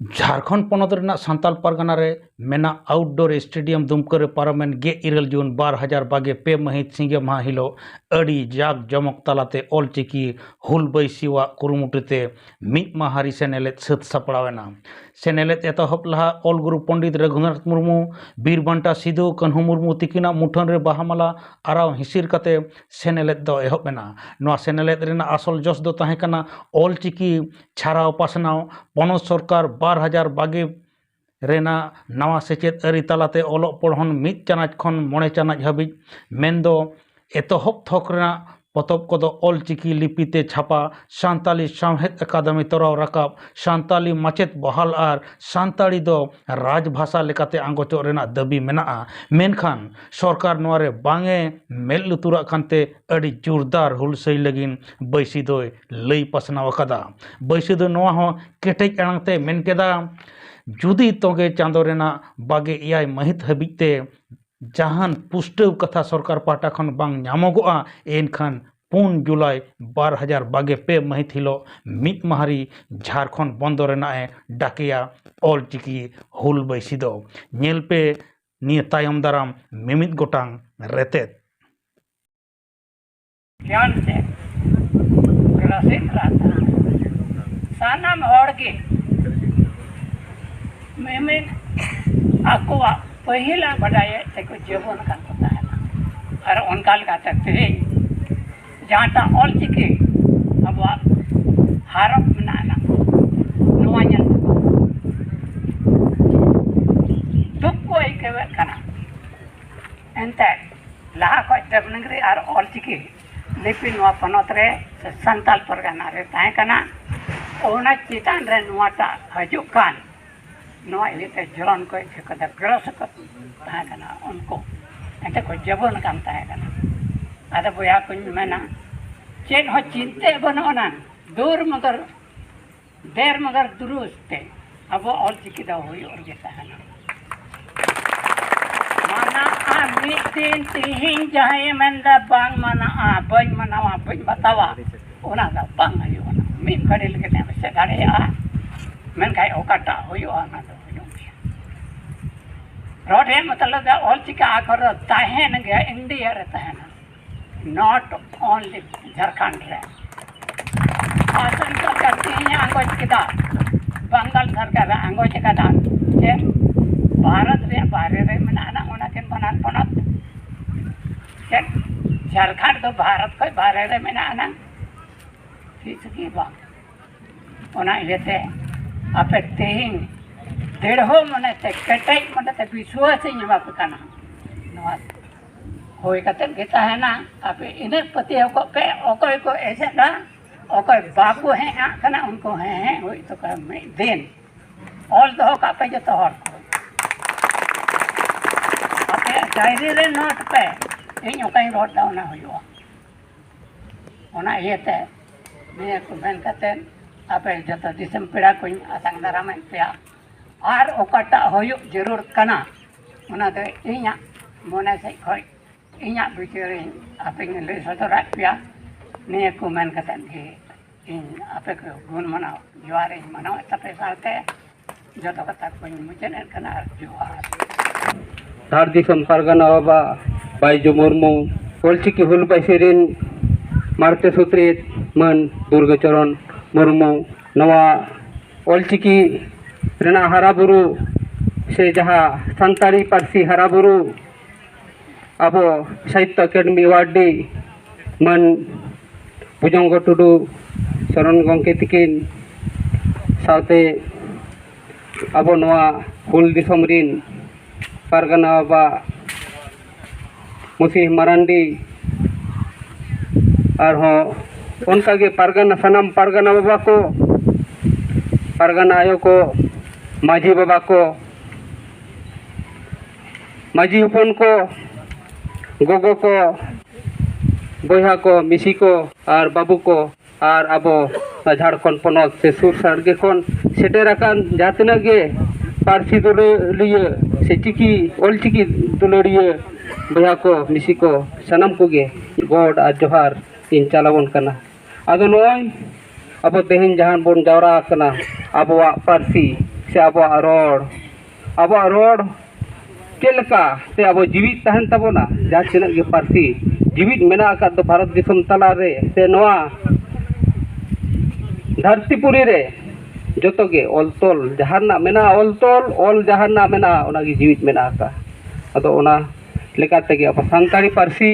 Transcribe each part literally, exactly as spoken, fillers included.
ᱡᱷᱟᱲᱠᱷᱚᱸᱰ ᱯᱚᱱᱚᱛ ᱨᱮᱱᱟᱜ ᱥᱟᱱᱛᱟᱞ ᱯᱟᱨᱜᱟᱱᱟ ᱨᱮ ᱢᱮᱱᱟᱜ ᱟᱣᱩᱴᱰᱳᱨ ᱥᱴᱮᱰᱤᱭᱟᱢ ᱫᱩᱢᱠᱟᱹ ᱨᱮ ᱯᱟᱨᱚᱢᱮᱱ ᱜᱮᱞ ᱤᱨᱟᱹᱞ ᱡᱩᱱ ᱵᱟᱨ ᱦᱟᱡᱟᱨ ᱵᱟᱜᱮ ᱯᱮ ᱢᱟᱹᱦᱤᱛ ᱥᱤᱸᱜᱮ ᱢᱟᱦᱟ ᱦᱤᱞᱳᱜ ᱟᱹᱰᱤ ᱡᱟᱠ ᱡᱚᱢᱚᱠ ᱛᱟᱞᱟᱛᱮ ᱚᱞᱪᱤᱠᱤ ᱦᱩᱞ ᱵᱟᱹᱭᱥᱤᱣᱟᱜ ᱠᱩᱨᱩᱢᱩᱴᱩ ᱛᱮ ᱢᱤᱫ ᱢᱟᱦᱟᱨᱤ ᱥᱮᱱᱮᱞᱮᱫ ᱥᱟᱹᱛ ᱥᱟᱯᱲᱟᱣ ᱮᱱᱟ᱾ ᱥᱮᱱᱮᱞᱮᱫ ᱮᱛᱚᱦᱚᱵ ᱞᱟᱦᱟ ᱚᱞ ᱜᱩᱨᱩ ᱯᱚᱱᱰᱤᱛ ᱨᱚᱜᱷᱩᱱᱟᱛᱷ ᱢᱩᱨᱢᱩ, ᱵᱤᱨ ᱵᱟᱱᱴᱟ ᱥᱤᱫᱩ ᱠᱟᱹᱱᱦᱩ ᱢᱩᱨᱢᱩ ᱛᱤᱠᱤᱱᱟᱜ ᱢᱩᱴᱷᱟᱹᱱ ᱨᱮ ᱵᱟᱦᱟ ᱢᱟᱞᱟ ᱟᱨᱟᱣ ᱦᱤᱥᱤᱨ ᱠᱟᱛᱮ ᱥᱮᱱᱮᱞᱮᱫ ᱫᱚ ᱮᱦᱚᱵ ᱮᱱᱟ᱾ ᱱᱚᱣᱟ ᱥᱮᱱᱮᱞᱮᱫ ᱨᱮᱱᱟᱜ ᱟᱥᱚᱞ ᱡᱚᱥ ᱫᱚ ᱛᱟᱦᱮᱸ ᱠᱟᱱᱟ ᱚᱞᱪᱤᱠᱤ ᱪᱷᱟᱨᱟᱣ ᱯᱟᱥᱱᱟᱣ᱾ ᱯᱚᱱᱚᱛ ᱥᱚᱨᱠᱟᱨ ᱵᱟᱨ ᱦᱟᱡᱟᱨ ᱵᱟᱜᱮ ᱨᱮᱱᱟᱜ ᱱᱟᱣᱟ ᱥᱮᱪᱮᱫ ᱟᱹᱨᱤ ᱛᱟᱞᱟᱛᱮ ᱚᱞᱚᱜ ᱯᱚᱲᱦᱚᱱ ᱢᱤᱫ ᱪᱟᱱᱟᱪ ᱠᱷᱚᱱ ᱢᱚᱬᱮ ᱪᱟᱱᱟᱪ ᱦᱟᱹᱵᱤᱡ, ᱢᱮᱱᱫᱚ ᱮᱛᱚᱦᱚᱵ ᱛᱷᱚᱠ ᱨᱮᱱᱟᱜ ᱯᱚᱛᱚᱵ ᱠᱚᱫᱚ ᱚᱞᱪᱤᱠᱤ ᱞᱤᱯᱤ ᱛᱮ ᱪᱷᱟᱯᱟ, ᱥᱟᱱᱛᱟᱞᱤ ᱥᱟᱶᱦᱮᱫ ᱟᱠᱟᱫᱮᱢᱤ ᱛᱚᱨᱟᱣ ᱨᱟᱠᱟᱵ, ᱥᱟᱱᱛᱟᱞᱤ ᱢᱟᱪᱮᱫ ᱵᱚᱦᱟᱞ ᱟᱨ ᱥᱟᱱᱛᱟᱲᱤ ᱫᱚ ᱨᱟᱡᱽ ᱵᱷᱟᱥᱟ ᱞᱮᱠᱟᱛᱮ ᱟᱸᱜᱚᱪᱚᱜ ᱨᱮᱱᱟᱜ ᱫᱟᱹᱵᱤ ᱢᱮᱱᱟᱜᱼᱟ᱾ ᱢᱮᱱᱠᱷᱟᱱ ᱥᱚᱨᱠᱟᱨ ᱱᱚᱣᱟ ᱨᱮ ᱵᱟᱝ ᱮ ᱢᱮᱫ ᱞᱩᱛᱩᱨᱟᱜ ᱠᱟᱱᱛᱮ ᱟᱹᱰᱤ ᱡᱳᱨᱫᱟᱨ ᱦᱩᱞᱥᱟᱹᱭ ᱞᱟᱹᱜᱤᱫ ᱵᱟᱹᱭᱥᱤ ᱫᱚᱭ ᱞᱟᱹᱭ ᱯᱟᱥᱱᱟᱣ ᱟᱠᱟᱫᱟ᱾ ᱵᱟᱹᱭᱥᱤ ᱫᱚ ᱱᱚᱣᱟ ᱦᱚᱸ ᱠᱮᱴᱮᱡ ᱟᱲᱟᱝ ᱛᱮ ᱢᱮᱱ ᱠᱮᱫᱟ, ᱡᱩᱫᱤ ᱛᱚᱜᱮ ᱪᱟᱸᱫᱚ ᱨᱮᱱᱟᱜ ᱵᱟᱜᱮ ᱮᱭᱟᱭ ᱢᱟᱹᱦᱤᱛ ᱦᱟᱹᱵᱤᱡ ᱛᱮ ᱡᱟᱦᱟᱱ ᱯᱩᱥᱴᱟᱹᱣ ᱠᱟᱛᱷᱟ ᱥᱚᱨᱠᱟᱨ ᱯᱟᱦᱴᱟ ᱠᱷᱚᱱ ᱵᱟᱝ ᱧᱟᱢᱚᱜᱚᱜᱼᱟ, ᱮᱱᱠᱷᱟᱱ ᱯᱩᱱ ᱡᱩᱞᱟᱭ ᱵᱟᱨ ᱦᱟᱡᱟᱨ ᱵᱟᱜᱮ ᱯᱮ ᱢᱟᱹᱦᱤᱛ ᱦᱤᱞᱳᱜ ᱢᱤᱫ ᱢᱟᱦᱟᱨᱤ ᱡᱷᱟᱲᱠᱷᱚᱸᱰ ᱵᱚᱱᱫᱚ ᱨᱮᱱᱟᱜ ᱮ ᱰᱟᱠᱮᱭᱟ ᱚᱞᱪᱤᱠᱤ ᱦᱩᱞ ᱵᱟᱹᱭᱥᱤ ᱫᱚ᱾ ᱧᱮᱞ ᱯᱮ ᱱᱤᱭᱟᱹ ᱛᱟᱭᱚᱢ ᱫᱟᱨᱟᱢ ᱢᱤᱢᱤᱫ ᱜᱚᱴᱟᱝ ᱨᱮᱛᱮᱫ᱾ ᱜᱮᱭᱟᱱ ᱛᱮ ᱜᱨᱟᱥᱤᱛ ᱨᱟᱦᱟ ᱠᱟᱱᱟ᱾ ᱥᱟᱱᱟᱢ ᱦᱚᱲ ᱜᱮ ᱢᱤᱢᱤᱫ ᱟᱠᱚᱣᱟᱜ ᱯᱟᱹᱦᱤᱞᱟᱜ ᱵᱟᱰᱟᱭᱮᱫ ᱛᱮᱠᱚ ᱡᱤᱵᱚᱱ ᱠᱟᱱ ᱠᱚ ᱛᱟᱦᱮᱱᱟ᱾ ᱟᱨ ᱚᱱᱠᱟ ᱞᱮᱠᱟᱛᱮ ᱛᱮᱦᱮᱧ ᱡᱟᱦᱟᱸᱴᱟᱜ ᱚᱞᱪᱤᱠᱤ ᱟᱵᱚᱣᱟᱜ ᱦᱟᱨᱚᱯ ᱢᱮᱱᱟᱜ ᱟᱱᱟᱝ, ᱱᱚᱣᱟ ᱧᱮᱞ ᱛᱮᱠᱚ ᱫᱩᱠ ᱠᱚ ᱟᱹᱭᱠᱟᱹᱣᱮᱫ ᱠᱟᱱᱟ᱾ ᱮᱱᱛᱮ ᱞᱟᱦᱟ ᱠᱷᱚᱱ ᱫᱮᱵᱽᱱᱟᱜᱽᱨᱤ ᱟᱨ ᱚᱞᱪᱤᱠᱤ ᱞᱤᱯᱤ ᱱᱚᱣᱟ ᱯᱚᱱᱚᱛ ᱨᱮ ᱥᱮ ᱥᱟᱱᱛᱟᱞ ᱯᱟᱨᱜᱟᱱᱟ ᱨᱮ ᱛᱟᱦᱮᱸ ᱠᱟᱱᱟ᱾ ᱚᱱᱟ ᱪᱮᱛᱟᱱ ᱨᱮ ᱱᱚᱣᱟᱴᱟᱜ ᱦᱤᱡᱩᱜ ᱠᱟᱱ, ᱱᱚᱣᱟ ᱤᱭᱟᱹᱛᱮ ᱡᱚᱞᱚᱱ ᱠᱚ ᱤᱭᱟᱹ ᱠᱟᱫᱟ, ᱜᱨᱚᱥ ᱠᱚ ᱛᱟᱦᱮᱸ ᱠᱟᱱᱟ ᱩᱱᱠᱩ, ᱮᱱᱛᱮ ᱠᱚ ᱡᱟᱹᱵᱟᱹᱱ ᱠᱟᱱ ᱛᱟᱦᱮᱸ ᱠᱟᱱᱟ᱾ ᱟᱫᱚ ᱵᱚᱭᱦᱟ ᱠᱚᱧ ᱢᱮᱱᱟ, ᱪᱮᱫ ᱦᱚᱸ ᱪᱤᱱᱛᱟᱹ ᱵᱟᱹᱱᱩᱜ ᱟᱱᱟᱝ, ᱫᱩᱨ ᱢᱚᱜᱚᱨ ᱫᱮᱨ ᱢᱚᱜᱚᱨ ᱫᱩᱨᱩᱥ ᱛᱮ ᱟᱵᱚ ᱚᱞᱪᱤᱠᱤ ᱫᱚ ᱦᱩᱭᱩᱜ ᱨᱮᱜᱮ ᱛᱟᱦᱮᱱᱟ᱾ ᱢᱟᱱᱟᱜᱼᱟ ᱢᱤᱫ ᱫᱤᱱ, ᱛᱤᱦᱤᱧ ᱡᱟᱦᱟᱸᱭᱮ ᱢᱮᱱᱫᱟ ᱵᱟᱝ ᱢᱟᱱᱟᱜᱼᱟ, ᱵᱟᱹᱧ ᱢᱟᱱᱟᱣᱟ, ᱵᱟᱹᱧ ᱵᱟᱛᱟᱣᱟ, ᱚᱱᱟ ᱫᱚ ᱵᱟᱝ ᱦᱩᱭᱩᱜᱼᱟ᱾ ᱢᱤᱫ ᱜᱷᱟᱹᱲᱤ ᱞᱟᱹᱜᱤᱫ ᱮᱢ ᱮᱥᱮᱫ ᱫᱟᱲᱮᱭᱟᱜᱼᱟ, ᱢᱮᱱᱠᱷᱟᱱ ᱚᱠᱟᱴᱟᱜ ᱦᱩᱭᱩᱜᱼᱟ, ᱚᱱᱟ ᱫᱚ ᱦᱩᱭᱩᱜ ᱜᱮᱭᱟ᱾ ᱨᱚᱲ ᱨᱮᱭᱟᱜ ᱢᱚᱛᱞᱚᱵ ᱫᱚ ᱚᱞᱪᱤᱠᱤ ᱟᱠᱷᱚᱨ ᱫᱚ ᱛᱟᱦᱮᱱ ᱜᱮᱭᱟ, ᱤᱱᱰᱤᱭᱟ ᱨᱮ ᱛᱟᱦᱮᱱᱟ, not only ᱡᱷᱟᱲᱠᱷᱚᱸᱰ ᱨᱮ᱾ ᱟᱥᱟᱢ ᱥᱚᱨᱠᱟᱨ ᱛᱮᱦᱮᱧ ᱟᱸᱜᱚᱪ ᱠᱮᱫᱟ, ᱵᱟᱝᱜᱟᱞ ᱥᱚᱨᱠᱟᱨ ᱮ ᱟᱸᱜᱚᱪ ᱠᱟᱫᱟ, ᱪᱮᱫ ᱵᱷᱟᱨᱚᱛ ᱨᱮᱭᱟᱜ ᱵᱟᱦᱨᱮ ᱨᱮ ᱢᱮᱱᱟᱜ ᱟᱱᱟᱝ ᱚᱱᱟ ᱠᱤᱱ ᱵᱟᱱᱟᱨ ᱯᱚᱱᱚᱛ? ᱪᱮᱫ ᱡᱷᱟᱲᱠᱷᱚᱸᱰ ᱫᱚ ᱵᱷᱟᱨᱚᱛ ᱠᱷᱚᱱ ᱵᱟᱦᱨᱮ ᱨᱮ ᱢᱮᱱᱟᱜ ᱟᱱᱟᱝ? ᱛᱤᱥ ᱜᱮ ᱵᱟᱝ᱾ ᱚᱱᱟ ᱤᱭᱟᱹᱛᱮ ᱟᱯᱮ ᱛᱮᱦᱮᱧ ᱫᱮᱲᱦᱚ ᱢᱚᱱᱮᱛᱮ, ᱠᱮᱴᱮᱡ ᱢᱚᱱᱮᱛᱮ ᱵᱤᱥᱣᱟᱥ ᱤᱧ ᱮᱢᱟ ᱯᱮ ᱠᱟᱱᱟ᱾ ᱱᱚᱣᱟ ᱦᱩᱭ ᱠᱟᱛᱮᱫ ᱜᱮ ᱛᱟᱦᱮᱱᱟ᱾ ᱟᱯᱮ ᱤᱱᱟᱹᱜ ᱯᱟᱹᱛᱭᱟᱹᱣ ᱠᱚᱜ ᱯᱮ, ᱚᱠᱚᱭ ᱠᱚ ᱮᱥᱮᱫᱟ, ᱚᱠᱚᱭ ᱵᱟᱠᱚ ᱦᱮᱡ ᱟᱜ ᱠᱟᱱᱟ, ᱩᱱᱠᱩ ᱦᱮᱸ ᱦᱮᱸ ᱦᱩᱭ ᱛᱟᱠᱚᱣᱟ ᱢᱤᱫ ᱫᱤᱱ᱾ ᱚᱞ ᱫᱚᱦᱚ ᱠᱟᱜ ᱯᱮ ᱡᱚᱛᱚ ᱦᱚᱲ ᱠᱚ᱾ ᱟᱯᱮᱭᱟᱜ ᱰᱟᱭᱨᱤ ᱨᱮ ᱱᱳᱴ ᱯᱮ, ᱤᱧ ᱚᱠᱟᱧ ᱨᱚᱲ ᱮᱫᱟ ᱚᱱᱟ ᱦᱩᱭᱩᱜᱼᱟ᱾ ᱚᱱᱟ ᱤᱭᱟᱹᱛᱮ ᱱᱤᱭᱟᱹ ᱠᱚ ᱢᱮᱱ ᱠᱟᱛᱮᱫ ᱟᱯᱮ ᱡᱚᱛᱚ ᱫᱤᱥᱚᱢ ᱯᱮᱲᱟ ᱠᱚᱧ ᱟᱛᱟᱝ ᱫᱟᱨᱟᱢᱮᱫ ᱯᱮᱭᱟ᱾ ᱟᱨ ᱚᱠᱟᱴᱟᱜ ᱦᱩᱭᱩᱜ ᱡᱟᱹᱨᱩᱲ ᱠᱟᱱᱟ, ᱚᱱᱟ ᱫᱚ ᱤᱧᱟᱹᱜ ᱢᱚᱱᱮ ᱥᱮᱫ ᱠᱷᱚᱱ ᱤᱧᱟᱹᱜ ᱵᱤᱪᱟᱹᱨᱤᱧ ᱟᱯᱮᱧ ᱞᱟᱹᱭ ᱥᱚᱫᱚᱨᱟᱫ ᱯᱮᱭᱟ᱾ ᱱᱤᱭᱟᱹ ᱠᱚ ᱢᱮᱱ ᱠᱟᱛᱮᱫ ᱜᱮ ᱤᱧ ᱟᱯᱮ ᱠᱚ ᱜᱩᱱ ᱢᱟᱱᱟᱣ ᱡᱚᱦᱟᱨᱤᱧ ᱢᱟᱱᱟᱣᱮᱫ ᱛᱟᱯᱮ ᱥᱟᱶᱛᱮ ᱡᱚᱛᱚ ᱠᱟᱛᱷᱟ ᱠᱚᱧ ᱢᱩᱪᱟᱹᱫ ᱮᱫ ᱠᱟᱱᱟ᱾ ᱟᱨ ᱡᱚᱦᱟᱨ᱾ ᱫᱷᱟᱲ ᱫᱤᱥᱚᱢ ᱯᱟᱨᱜᱟᱱᱟ ᱵᱟᱵᱟ ᱵᱟᱭᱡᱩ ᱢᱩᱨᱢᱩ, ᱚᱞᱪᱤᱠᱤ ᱦᱩᱞ ᱵᱟᱭᱥᱤ ᱨᱤᱱ ᱢᱟᱬᱛᱮ ᱥᱩᱛᱨᱮᱛ ᱢᱟᱹᱱ ᱫᱩᱨᱜᱟᱹ ᱪᱚᱨᱚᱱ ᱢᱩᱨᱢᱩ, ᱱᱚᱣᱟ ᱚᱞᱪᱤᱠᱤ ᱨᱮᱱᱟᱜ ᱦᱟᱨᱟᱵᱩᱨᱩ ᱥᱮ ᱡᱟᱦᱟᱸ ᱥᱟᱱᱛᱟᱲᱤ ᱯᱟᱹᱨᱥᱤ ᱦᱟᱨᱟᱵᱩᱨᱩ ᱟᱵᱚ ᱥᱟᱦᱤᱛᱛᱚ ᱮᱠᱟᱰᱮᱢᱤ ᱮᱣᱟᱨᱰᱤ ᱢᱟᱹᱱ ᱵᱷᱩᱡᱚᱝᱜᱚ ᱴᱩᱰᱩ ᱥᱚᱨᱚᱱ ᱜᱚᱢᱠᱮ ᱛᱤᱠᱤᱱ ᱥᱟᱶᱛᱮ ᱟᱵᱚ ᱱᱚᱣᱟ ᱦᱩᱞ ᱫᱤᱥᱚᱢ ᱨᱤᱱ ᱯᱟᱨᱜᱟᱱᱟ ᱵᱟᱵᱟ ᱢᱩᱥᱤ ᱢᱟᱨᱟᱱᱰᱤ, ᱟᱨᱦᱚᱸ ᱚᱱᱠᱟᱜᱮ ᱯᱟᱨᱜᱟᱱᱟ, ᱥᱟᱱᱟᱢ ᱯᱟᱨᱜᱟᱱᱟ ᱵᱟᱵᱟ ᱠᱚ, ᱯᱟᱨᱜᱟᱱᱟ ᱟᱭᱳ ᱠᱚ, ᱢᱟᱹᱡᱷᱤ ᱵᱟᱵᱟ ᱠᱚ, ᱢᱟᱹᱡᱷᱤ ᱦᱚᱯᱚᱱ ᱠᱚ, ᱜᱚᱜᱚ ᱠᱚ, ᱵᱚᱭᱦᱟ ᱠᱚ, ᱢᱤᱥᱤ ᱠᱚ ᱟᱨ ᱵᱟᱹᱵᱩ ᱠᱚ, ᱟᱨ ᱟᱵᱚ ᱡᱷᱟᱲᱠᱷᱚᱸᱰ ᱯᱚᱱᱚᱛ ᱥᱮ ᱥᱩᱨ ᱥᱟᱰᱜᱮ ᱠᱷᱚᱱ ᱥᱮᱴᱮᱨ ᱟᱠᱟᱱ ᱡᱟᱦᱟᱸ ᱛᱤᱱᱟᱹᱜ ᱜᱮ ᱯᱟᱹᱨᱥᱤ ᱫᱩᱞᱟᱹᱲᱤᱭᱟᱹ ᱥᱮ ᱪᱤᱠᱤ, ᱚᱞᱪᱤᱠᱤ ᱫᱩᱞᱟᱹᱲᱤᱭᱟᱹ ᱵᱚᱭᱦᱟ ᱠᱚ, ᱢᱤᱥᱤ ᱠᱚ, ᱥᱟᱱᱟᱢ ᱠᱚᱜᱮ ᱜᱚᱰ ᱟᱨ ᱡᱚᱦᱟᱨ ᱤᱧ ᱪᱟᱞ ᱟᱵᱚᱱ ᱠᱟᱱᱟ᱾ ᱟᱫᱚ ᱱᱚᱜᱼᱚᱭ ᱟᱵᱚ ᱛᱮᱦᱮᱧ ᱡᱟᱦᱟᱸ ᱵᱚᱱ ᱡᱟᱣᱨᱟ ᱟᱠᱟᱱᱟ, ᱟᱵᱚᱣᱟᱜ ᱯᱟᱹᱨᱥᱤ ᱥᱮ ᱟᱵᱚᱣᱟᱜ ᱨᱚᱲ, ᱟᱵᱚᱣᱟᱜ ᱨᱚᱲ ᱪᱮᱫ ᱞᱮᱠᱟ ᱛᱮ ᱟᱵᱚ ᱡᱤᱣᱤᱫ ᱛᱟᱦᱮᱱ ᱛᱟᱵᱚᱱᱟ? ᱡᱟᱦᱟᱸ ᱛᱤᱱᱟᱹᱜ ᱜᱮ ᱯᱟᱹᱨᱥᱤ ᱡᱤᱣᱤᱫ ᱢᱮᱱᱟᱜ ᱟᱠᱟᱫ ᱫᱚ ᱵᱷᱟᱨᱚᱛ ᱫᱤᱥᱚᱢ ᱛᱟᱞᱟ ᱨᱮ ᱥᱮ ᱱᱚᱣᱟ ᱫᱷᱟᱹᱨᱛᱤ ᱯᱩᱨᱤ ᱨᱮ, ᱡᱚᱛᱚ ᱜᱮ ᱚᱞ ᱛᱚᱞ ᱡᱟᱦᱟᱸ ᱨᱮᱱᱟᱜ ᱢᱮᱱᱟᱜᱼᱟ, ᱚᱞ ᱛᱚᱞ, ᱚᱞ ᱡᱟᱦᱟᱸ ᱨᱮᱱᱟᱜ ᱢᱮᱱᱟᱜᱼᱟ, ᱚᱱᱟ ᱜᱮ ᱡᱤᱣᱤᱫ ᱢᱮᱱᱟᱜ ᱟᱠᱟᱫᱼᱟ᱾ ᱟᱫᱚ ᱚᱱᱟ ᱞᱮᱠᱟ ᱛᱮᱜᱮ ᱟᱵᱚ ᱥᱟᱱᱛᱟᱲᱤ ᱯᱟᱹᱨᱥᱤ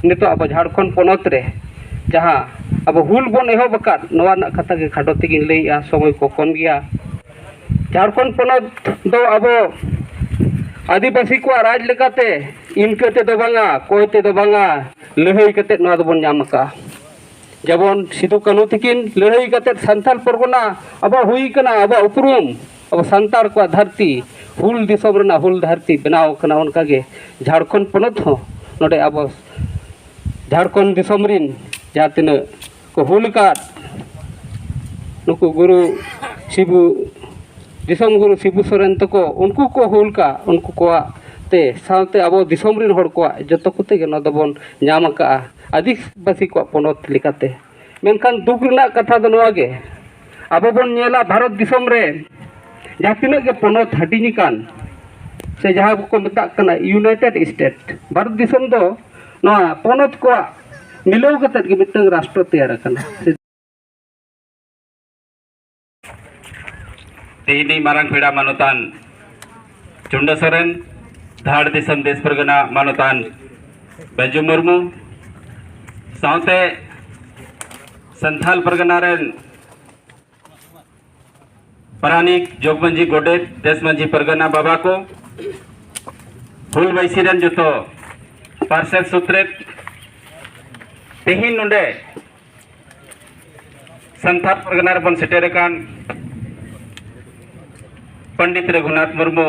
ᱱᱤᱛᱚᱜ ᱟᱵᱚ ᱡᱷᱟᱲᱠᱷᱚᱸᱰ ᱯᱚᱱᱚᱛ ᱨᱮ ᱡᱟᱦᱟᱸ ᱟᱵᱚ ᱦᱩᱞ ᱵᱚᱱ ᱮᱦᱚᱵ ᱟᱠᱟᱫ, ᱱᱚᱣᱟ ᱨᱮᱱᱟᱜ ᱠᱟᱛᱷᱟ ᱜᱮ ᱠᱷᱟᱴᱚ ᱛᱮᱜᱤᱧ ᱞᱟᱹᱭᱮᱜᱼᱟ, ᱥᱚᱢᱚᱭ ᱠᱚ ᱠᱚᱢ ᱜᱮᱭᱟ᱾ ᱡᱷᱟᱲᱠᱷᱚᱸᱰ ᱯᱚᱱᱚᱛ ᱫᱚ ᱟᱵᱚ ᱟᱹᱫᱤᱵᱟᱹᱥᱤ ᱠᱚᱣᱟᱜ ᱨᱟᱡᱽ ᱞᱮᱠᱟᱛᱮ ᱤᱱᱠᱟᱹ ᱛᱮᱫᱚ ᱵᱟᱝᱟ, ᱠᱚᱭ ᱛᱮᱫᱚ ᱵᱟᱝᱟ, ᱞᱟᱹᱲᱦᱟᱹᱭ ᱠᱟᱛᱮᱫ ᱱᱚᱣᱟ ᱫᱚᱵᱚᱱ ᱧᱟᱢ ᱟᱠᱟᱫᱼᱟ᱾ ᱡᱮᱢᱚᱱ ᱥᱤᱫᱩ ᱠᱟᱹᱱᱦᱩ ᱛᱤᱠᱤᱱ ᱞᱟᱹᱲᱦᱟᱹᱭ ᱠᱟᱛᱮᱫ ᱥᱟᱱᱛᱟᱲ ᱯᱚᱨᱜᱚᱱᱟ ᱟᱵᱚᱣᱟᱜ ᱦᱩᱭ ᱠᱟᱱᱟ, ᱟᱵᱚᱣᱟᱜ ᱩᱯᱨᱩᱢ, ᱟᱵᱚ ᱥᱟᱱᱛᱟᱲ ᱠᱚᱣᱟᱜ ᱫᱷᱟᱹᱨᱛᱤ, ᱦᱩᱞ ᱫᱤᱥᱚᱢ ᱨᱮᱱᱟᱜ ᱦᱩᱞ ᱫᱷᱟᱹᱨᱛᱤ ᱵᱮᱱᱟᱣ ᱠᱟᱱᱟ᱾ ᱚᱱᱠᱟᱜᱮ ᱡᱷᱟᱲᱠᱷᱚᱸᱰ ᱯᱚᱱᱚᱛ ᱦᱚᱸ ᱱᱚᱰᱮ ᱟᱵᱚ ᱡᱷᱟᱲᱠᱷᱚᱸᱰ ᱫᱤᱥᱚᱢ ᱨᱤᱱ ᱡᱟᱦᱟᱸ ᱛᱤᱱᱟᱹᱜ ᱠᱚ ᱦᱩᱞ ᱟᱠᱟᱫ, ᱱᱩᱠᱩ ᱜᱩᱨᱩ ᱥᱤᱵᱩ, ᱫᱤᱥᱚᱢ ᱜᱩᱨᱩ ᱥᱤᱵᱩ ᱥᱚᱨᱮᱱ ᱛᱟᱠᱚ, ᱩᱱᱠᱩ ᱠᱚ ᱦᱩᱞ ᱟᱠᱟᱫ, ᱩᱱᱠᱩ ᱠᱚᱣᱟᱜ ᱛᱮ ᱥᱟᱶᱛᱮ ᱟᱵᱚ ᱫᱤᱥᱚᱢ ᱨᱤᱱ ᱦᱚᱲ ᱠᱚᱣᱟᱜ ᱡᱚᱛᱚ ᱠᱚᱛᱮ ᱜᱮ ᱱᱚᱣᱟ ᱫᱚᱵᱚᱱ ᱧᱟᱢ ᱟᱠᱟᱫᱼᱟ ᱟᱹᱫᱤᱵᱟᱹᱥᱤ ᱠᱚᱣᱟᱜ ᱯᱚᱱᱚᱛ ᱞᱮᱠᱟᱛᱮ᱾ ᱢᱮᱱᱠᱷᱟᱱ ᱫᱩᱠ ᱨᱮᱱᱟᱜ ᱠᱟᱛᱷᱟ ᱫᱚ ᱱᱚᱣᱟ ᱜᱮ, ᱟᱵᱚ ᱵᱚᱱ ᱧᱮᱞᱟ ᱵᱷᱟᱨᱚᱛ ᱫᱤᱥᱚᱢ ᱨᱮ ᱡᱟᱦᱟᱸ ᱛᱤᱱᱟᱹᱜ ᱜᱮ ᱯᱚᱱᱚᱛ ᱦᱟᱹᱴᱤᱧ ᱟᱠᱟᱱ ᱥᱮ ᱡᱟᱦᱟᱸ ᱠᱚ ᱢᱮᱛᱟᱜ ᱠᱟᱱᱟ ᱤᱭᱩᱱᱟᱭᱴᱮᱰ ᱥᱴᱮᱴ, ᱵᱷᱟᱨᱚᱛ ᱫᱤᱥᱚᱢ ᱫᱚ ᱱᱚᱣᱟ ᱯᱚᱱᱚᱛ ᱠᱚᱣᱟᱜ ᱢᱤᱞᱟᱹᱣ ᱠᱟᱛᱮᱫ ᱜᱮ ᱢᱤᱫᱴᱟᱝ ᱨᱟᱥᱴᱨᱚ ᱛᱮᱭᱟᱨ ᱟᱠᱟᱱᱟ᱾ ᱛᱮᱦᱮᱧᱤᱡ ᱢᱟᱨᱟᱝ ᱯᱮᱲᱟ ᱢᱟᱱᱚᱛᱟᱱ ᱪᱩᱱᱰᱟᱹ ᱥᱚᱨᱮᱱ, ᱫᱷᱟᱲ ᱫᱤᱥᱚᱢ ᱫᱮᱥ ᱯᱟᱨᱜᱟᱱᱟ ᱢᱟᱱᱚᱛᱟᱱ ᱵᱟᱹᱡᱩ ᱢᱩᱨᱢᱩ, ᱥᱟᱶᱛᱮ ᱥᱟᱱᱛᱷᱟᱞ ᱯᱟᱨᱜᱟᱱᱟ ᱨᱮᱱ ᱯᱟᱨᱟᱱᱤᱠ, ᱡᱚᱜᱽ ᱢᱟᱹᱡᱷᱤ, ᱜᱚᱰᱮᱛ, ᱫᱮᱥ ᱢᱟᱹᱡᱷᱤ, ᱯᱟᱨᱜᱟᱱᱟ ᱵᱟᱵᱟ ᱠᱚ, ᱦᱩᱞ ᱵᱟᱭᱥᱤ ᱨᱮᱱ ᱡᱚᱛᱚ ᱯᱟᱨᱥᱮᱛ ᱥᱩᱛᱨᱮᱛ, ᱛᱮᱦᱮᱧ ᱱᱚᱰᱮ ᱥᱟᱱᱛᱟᱲ ᱯᱟᱨᱜᱟᱱᱟ ᱨᱮᱵᱚᱱ ᱥᱮᱴᱮᱨ ᱟᱠᱟᱱ ᱯᱚᱱᱰᱤᱛ ᱨᱚᱜᱷᱩᱱᱟᱛᱷ ᱢᱩᱨᱢᱩ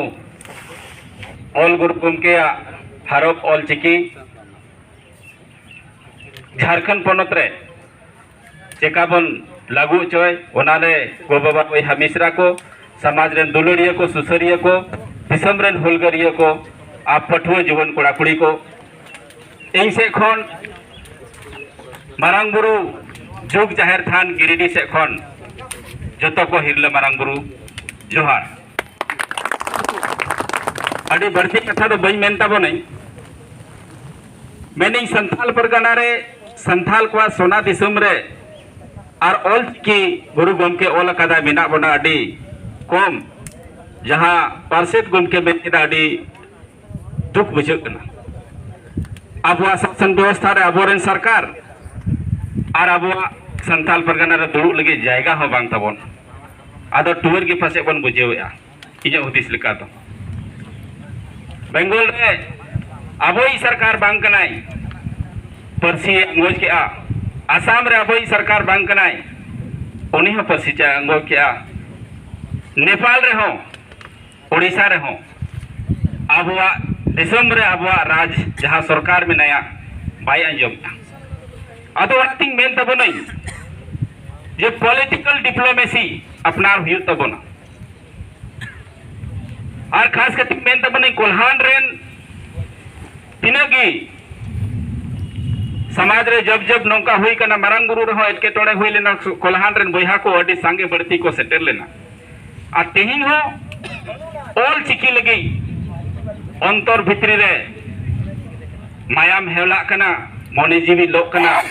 ᱚᱞ ᱜᱩᱨᱩ ᱜᱚᱢᱠᱮᱭᱟᱜ ᱦᱟᱨᱚᱯ ᱚᱞ ᱪᱤᱠᱤ ᱡᱷᱟᱲᱠᱷᱚᱸᱰ ᱯᱚᱱᱚᱛ ᱨᱮ ᱪᱮᱠᱟ ᱵᱚᱱ ᱞᱟᱹᱜᱩ ᱦᱚᱪᱚᱭ, ᱚᱱᱟᱨᱮ ᱜᱚ ᱵᱟᱵᱟ ᱵᱚᱭᱦᱟ ᱢᱤᱥᱨᱟ ᱠᱚ, ᱥᱚᱢᱟᱡᱽ ᱨᱮᱱ ᱫᱩᱞᱟᱹᱲᱤᱭᱟᱹ ᱠᱚ, ᱥᱩᱥᱟᱹᱨᱤᱭᱟᱹ ᱠᱚ, ᱫᱤᱥᱚᱢ ᱨᱮᱱ ᱦᱩᱞᱜᱟᱹᱨᱤᱭᱟᱹ ᱠᱚ, ᱟᱨ ᱯᱟᱹᱴᱷᱩᱣᱟᱹ ᱡᱩᱣᱟᱹᱱ ᱠᱚᱲᱟ ᱠᱩᱲᱤ ᱠᱚ, ᱤᱧ ᱥᱮᱫ ᱠᱷᱚᱱ ᱢᱟᱨᱟᱝ ᱵᱩᱨᱩ ᱡᱩᱜᱽ ᱡᱟᱦᱮᱨ ᱛᱷᱟᱱ ᱜᱤᱨᱤᱰᱤ ᱥᱮᱫ ᱠᱷᱚᱱ ᱡᱚᱛᱚ ᱠᱚ ᱦᱤᱨᱞᱟᱹ ᱢᱟᱨᱟᱝ ᱵᱩᱨᱩ ᱡᱚᱦᱟᱨ᱾ ᱟᱹᱰᱤ ᱵᱟᱹᱲᱛᱤ ᱠᱟᱛᱷᱟ ᱫᱚ ᱵᱟᱹᱧ ᱢᱮᱱ ᱛᱟᱵᱚᱱᱟᱹᱧ, ᱢᱮᱱᱟᱹᱧ ᱥᱟᱱᱛᱟᱞ ᱯᱟᱨᱜᱟᱱᱟ ᱨᱮ, ᱥᱟᱱᱛᱟᱞ ᱠᱚᱣᱟᱜ ᱥᱚᱱᱟ ᱫᱤᱥᱚᱢ ᱨᱮ ᱟᱨ ᱚᱞ ᱪᱤᱠᱤ ᱜᱩᱨᱩ ᱜᱚᱢᱠᱮ ᱚᱞ ᱟᱠᱟᱫᱟ, ᱢᱮᱱᱟᱜ ᱵᱚᱱᱟ ᱟᱹᱰᱤ ᱠᱚᱢ᱾ ᱡᱟᱦᱟᱸ ᱯᱟᱨᱥᱮᱛ ᱜᱚᱢᱠᱮ ᱢᱮᱱ ᱠᱮᱫᱟ, ᱟᱹᱰᱤ ᱫᱩᱠ ᱵᱩᱡᱷᱟᱹᱜ ᱠᱟᱱᱟ᱾ ᱟᱵᱚᱣᱟᱜ ᱥᱟᱥᱚᱱ ᱵᱮᱵᱚᱥᱛᱷᱟ ᱨᱮ ᱟᱵᱚᱨᱮᱱ ᱥᱚᱨᱠᱟᱨ ᱟᱨ ᱟᱵᱚᱣᱟᱜ ᱥᱟᱱᱛᱟᱞ ᱯᱟᱨᱜᱟᱱᱟ ᱨᱮ ᱫᱩᱲᱩᱵ ᱞᱟᱹᱜᱤᱫ ᱡᱟᱭᱜᱟ ᱦᱚᱸ ᱵᱟᱝ ᱛᱟᱵᱚᱱ᱾ ᱟᱫᱚ ᱴᱩᱣᱟᱹᱨ ᱜᱮ ᱯᱟᱥᱮᱡ ᱵᱚᱱ ᱵᱩᱡᱷᱟᱹᱣᱮᱫᱼᱟ, ᱤᱧᱟᱹᱜ ᱦᱩᱫᱤᱥ ᱞᱮᱠᱟ ᱫᱚ᱾ ᱵᱮᱝᱜᱚᱞ ᱨᱮ ᱟᱵᱚᱭᱤᱡ ᱥᱚᱨᱠᱟᱨ ᱵᱟᱝ ᱠᱟᱱᱟᱭ, ᱯᱟᱹᱨᱥᱤ ᱟᱸᱜᱚᱪ ᱠᱮᱜᱼᱟ᱾ ᱟᱥᱟᱢ ᱨᱮ ᱟᱵᱚᱭᱤᱡ ᱥᱚᱨᱠᱟᱨ ᱵᱟᱝ ᱠᱟᱱᱟᱭ, ᱩᱱᱤ ᱦᱚᱸ ᱯᱟᱹᱨᱥᱤ ᱪᱟ ᱟᱸᱜᱚᱪ ᱠᱮᱜᱼᱟ᱾ ᱱᱮᱯᱟᱞ ᱨᱮᱦᱚᱸ, ᱳᱰᱤᱥᱟ ᱨᱮᱦᱚᱸ ᱟᱵᱚᱣᱟᱜ ᱫᱤᱥᱚᱢ ᱨᱮ ᱟᱵᱚᱣᱟᱜ ᱨᱟᱡᱽ ᱡᱟᱦᱟᱸ ᱥᱚᱨᱠᱟᱨ ᱢᱮᱱᱟᱭᱟ, ᱵᱟᱭ ᱟᱸᱡᱚᱢᱮᱜᱼᱟ᱾ ᱟᱫᱚ ᱚᱱᱟᱛᱤᱧ ᱢᱮᱱ ᱛᱟᱵᱚᱱᱟᱹᱧ ᱡᱮ political diplomacy ᱟᱯᱱᱟᱨ ᱦᱩᱭᱩᱜ ᱛᱟᱵᱚᱱᱟ᱾ ᱟᱨ ᱠᱷᱟᱥ ᱠᱟᱛᱮ ᱢᱮᱱ ᱛᱟᱵᱚᱱᱟᱹᱧ, ᱠᱚᱞᱦᱟᱱ ᱨᱮᱱ ᱛᱤᱱᱟᱹᱜ ᱜᱮ ᱥᱚᱢᱟᱡᱽ ᱨᱮ ᱡᱚᱵ ᱡᱚᱵ ᱱᱚᱝᱠᱟ ᱦᱩᱭ ᱠᱟᱱᱟ, ᱢᱟᱨᱟᱝ ᱵᱩᱨᱩ ᱨᱮᱦᱚᱸ ᱮᱴᱠᱮᱴᱚᱬᱮ ᱦᱩᱭ ᱞᱮᱱᱟ, ᱠᱚᱞᱦᱟᱱ ᱨᱮᱱ ᱵᱚᱭᱦᱟ ᱠᱚ ᱟᱹᱰᱤ ᱥᱟᱸᱜᱮ ᱵᱟᱹᱲᱛᱤ ᱠᱚ ᱥᱮᱴᱮᱨ ᱞᱮᱱᱟ᱾ ᱟᱨ ᱛᱮᱦᱮᱧ ᱦᱚᱸ ᱚᱞ ᱪᱤᱠᱤ ᱞᱟᱹᱜᱤᱫ ᱚᱱᱛᱚᱨ ᱵᱷᱤᱛᱨᱤ ᱨᱮ ᱢᱟᱭᱟᱢ ᱦᱮᱣᱞᱟᱜ ᱠᱟᱱᱟ, ᱢᱚᱱᱮ ᱡᱤᱣᱤ ᱞᱚᱜ ᱠᱟᱱᱟ᱾